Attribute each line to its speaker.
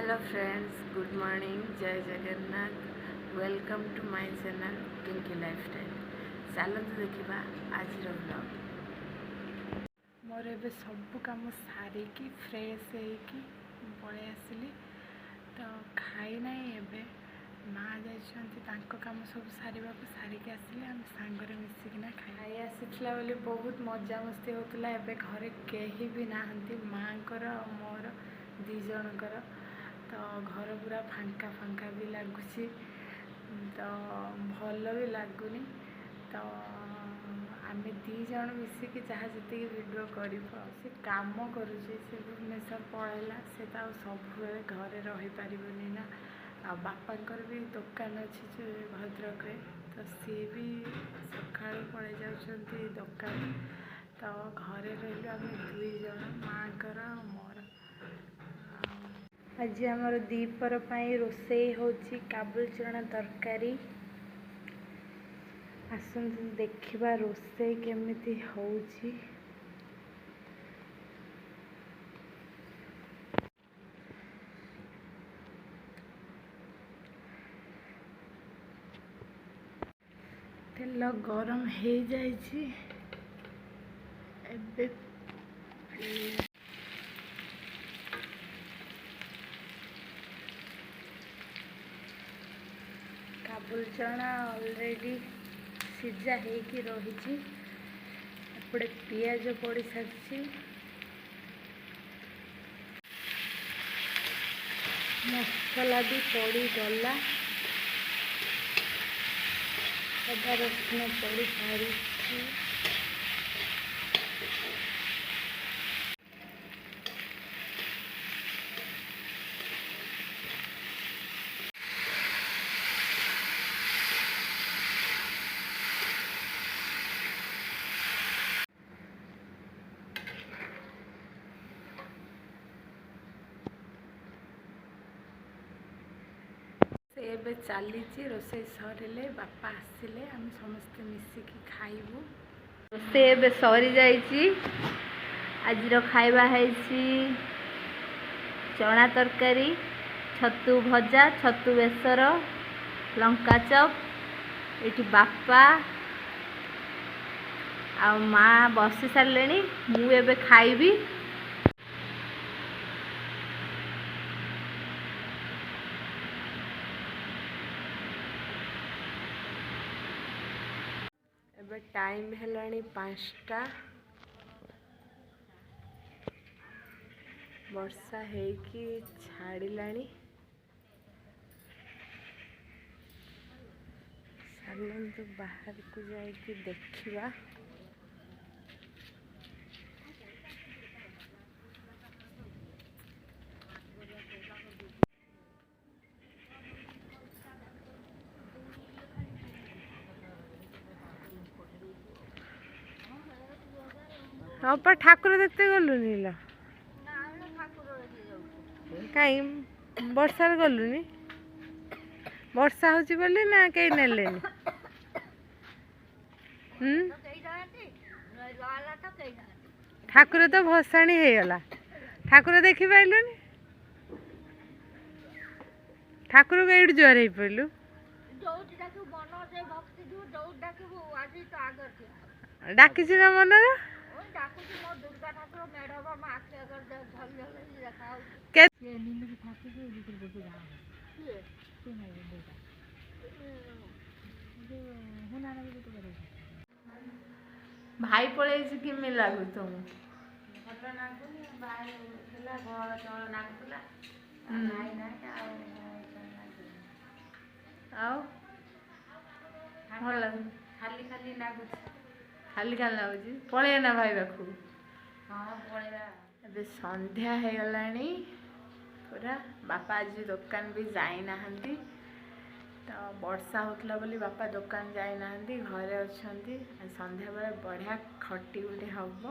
Speaker 1: Hello friends, good morning, Jay Jagannath. Welcome to my channel Pinki lifestyle. ଚାଲନ୍ତୁ ଦେଖିବା ଆଜିର blog. ମୋର ଏବେ ସବୁ କାମ ସାରିକି ଫ୍ରେଶ୍ ହେଇକି ମୁଁ ପଳେଇ ଆସିଲି। ତ ଖାଇନାହିଁ ଏବେ। ମା ଯାଇଛନ୍ତି ତାଙ୍କ କାମ ସବୁ ସାରିବାକୁ, ସାରିକି ଆସିଲେ ଆମେ ସାଙ୍ଗରେ ମିଶିକିନା ଖାଇ ଆସିଥିଲା ବୋଲି ବହୁତ ମଜାମସ୍ତି ହେଉଥିଲା। ଏବେ ଘରେ କେହି ବି ନାହାନ୍ତି, ମାଆଙ୍କର ଆଉ ମୋର ଦୁଇ ଜଣଙ୍କର। ତ ଘର ପୁରା ଫାଙ୍କା ଫାଙ୍କା ବି ଲାଗୁଛି, ତ ଭଲ ବି ଲାଗୁନି। ତ ଆମେ ଦୁଇ ଜଣ ମିଶିକି ଯାହା ଯେତିକି ଭିଡ଼ିଓ କରିବୁ। ଆଉ ସେ କାମ କରୁଛି, ସେ ଭୁବନେଶ୍ୱର ପଳେଇଲା, ସେ ତ ଆଉ ସବୁବେଳେ ଘରେ ରହିପାରିବନି ନା। ଆଉ ବାପାଙ୍କର ବି ଦୋକାନ ଅଛି ଯେ ଭଦ୍ରକରେ, ତ ସିଏ ବି ସକାଳୁ ପଳେଇ ଯାଉଛନ୍ତି ଦୋକାନ। ତ ଘରେ ରହିଲୁ ଆମେ ଦୁଇ ଜଣ, ମାଆଙ୍କର ଆଉ ମୋର। ଆଜି ଆମର ଦ୍ୱିପହର ପାଇଁ ରୋଷେଇ ହେଉଛି କାବୁଲ ଚଣା ତରକାରୀ। ଆସନ୍ତୁ ଦେଖିବା ରୋଷେଇ କେମିତି ହେଉଛି। ତେଲ ଗରମ ହେଇଯାଇଛି, ଏବେ କାବୁଲ ଚଣା ଅଲରେଡ଼ି ସିଝା ହେଇକି ରହିଛି। ଏପଟେ ପିଆଜ ପଡ଼ି ସାରିଛି, ମସଲା ବି ପଡ଼ିଗଲା, ଅଦା ରସୁଣ ପଡ଼ି ସାରିଛି। ସେ ଏବେ ଚାଲିଛି ରୋଷେଇ। ସରିଲେ, ବାପା ଆସିଲେ ଆମେ ସମସ୍ତେ ମିଶିକି ଖାଇବୁ।
Speaker 2: ରୋଷେଇ ଏବେ ସରିଯାଇଛି। ଆଜିର ଖାଇବା ହେଇଛି ଚଣା ତରକାରୀ, ଛତୁ ଭଜା, ଛତୁ ବେସର, ଲଙ୍କା ଚପ୍। ଏଇଠି ବାପା ଆଉ ମା ବସି ସାରିଲେଣି, ମୁଁ ଏବେ ଖାଇବି।
Speaker 1: ଏବେ ଟାଇମ୍ ହେଲାଣି 5ଟା। ବର୍ଷା ହେଇକି ଛାଡ଼ିଲାଣି। ଚାଲନ୍ତୁ ବାହାରକୁ ଯାଇକି ଦେଖିବା। ଅପା, ଠାକୁର ଦେଖତେ ଗଲୁନି ଲୋ? କାଇଁ ବର୍ଷାରେ ଗଲୁନି? ବର୍ଷା ହଉଛି ବୋଲି ନା କେହି ନେଲେନି? ହୁଁ, ଠାକୁର ତ ଭସାଣି ହେଇଗଲା, ଠାକୁର ଦେଖିପାରିଲୁନି? ଠାକୁରକୁ ଏଇଠୁ ଜୁହାର ହେଇପଡ଼ିଲୁ। ଡାକିଛି ନା ମନରେ? ଭାଇ ପଳେଇଛି, କେମିତି ଲାଗୁଛି ତମକୁ?
Speaker 2: ଭଲ ଲାଗୁନି। ଭାଇ ଥିଲା, ଘର ଚଳ ନାଗୁଥିଲା। ଭାଇ ନାହିଁ ଆଉ।
Speaker 1: ଆଉ ଭଲ ଲାଗୁନି?
Speaker 2: ଖାଲି ଖାଲି ଲାଗୁଛି।
Speaker 1: ଖାଲି ଖାଲି ଲାଗୁଛି। ପଳେଇବା ନା ଭାଇ ପାଖକୁ?
Speaker 2: ହଁ, ପଳେଇବା।
Speaker 1: ଏବେ ସନ୍ଧ୍ୟା ହେଇଗଲାଣି ପୁରା। ବାପା ଆଜି ଦୋକାନ ବି ଯାଇନାହାନ୍ତି। ତ ବର୍ଷା ହେଉଥିଲା ବୋଲି ବାପା ଦୋକାନ ଯାଇନାହାନ୍ତି, ଘରେ ଅଛନ୍ତି। ସନ୍ଧ୍ୟାବେଳେ ବଢ଼ିଆ ଖଟି ଗୋଟେ ହେବ।